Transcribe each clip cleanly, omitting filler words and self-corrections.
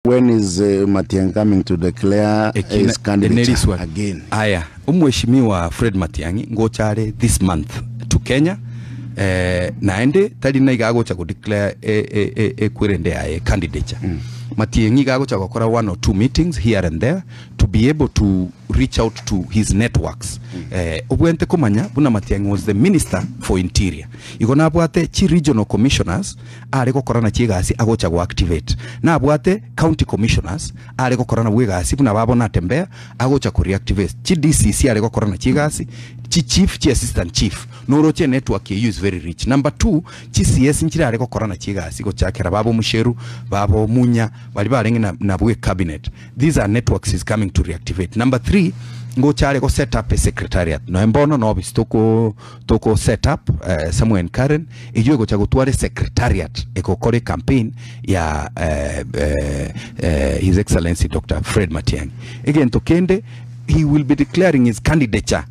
When is Matiang'i coming to declare Eki his candidature neriswali. again? Aya, omweshimiwa Fred Matiang'i ngocha are this month to Kenya eh, naende tari naiga agocha go declare e, e, e, ekwerende yaye candidature. Matiang'i iga agocha gokora one or two meetings here and there to be able to reach out to his networks. Eh, obwente komanya buna Matiang'i was the minister for interior. Igo nabwate chi regional commissioners are gokora nachio egasi agocha go activate. Nabwate county commissioners are gokora nabwo egasi buna babo Natembeya agocha ko reactivate. Chi DCC are gokora nachio egasi, chi chief, chi assistant chief. Noroche enetwork eyio is very rich. Number two, chi CS nchire are gokora nachio egasi gochakera babo Musheru, babo Munya, baria barenge na nabwo ecabinet. These are networks he's coming to reactivate. Number three, ngocha are go set up a secretariat. Noe mbono no office toko toko set up eh, somewhere in Karen eyio egocha gotwara secretariat egokora ecampaign ya eh, eh, eh, His Excellency Dr. Fred Matiang'i. Egento kende he will be declaring his candidature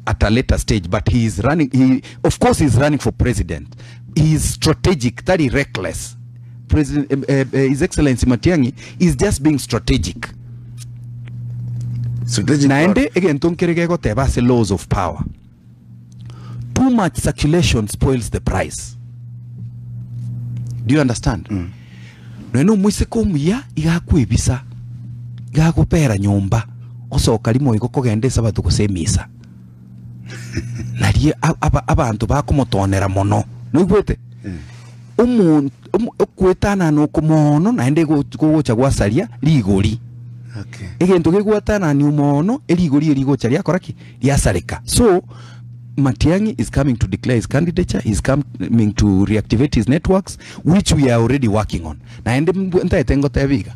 at a later stage but he is running he of course he is running for president he is strategic tari reckless President, eh, eh, His Excellency Matiang'i is just being strategic. Strategic Naende egento nkere gegoteba ase laws of power. Too much circulation spoils the price. Do you understand? Mm. Nonya omoiseke omuya iga akwebisa iga agopera nyomba osoka rimo igo kogenda esabato gose emisa nario abanto bakomotonera mono noigwete Omonto okwetanana oko mono naende gogocha gwasaria rigori. Okay. Egento gegwetanania mono erigori eri rigocha riakora ki? Riasareka. So Matiang'i is coming to declare his candidature, he is coming to reactivate his networks which we are already working on. Naende ntaete ngoteba iga,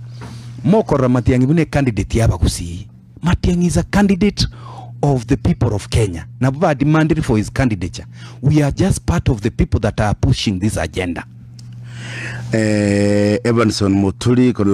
mokorora Matiang'i buna ecandidate ya abagusii. Matiang'i is a candidate of the people of Kenya. Nabo ba demanded for his candidature. We are just part of the people that are pushing this agenda. Eh, Evanson Muturi korwa.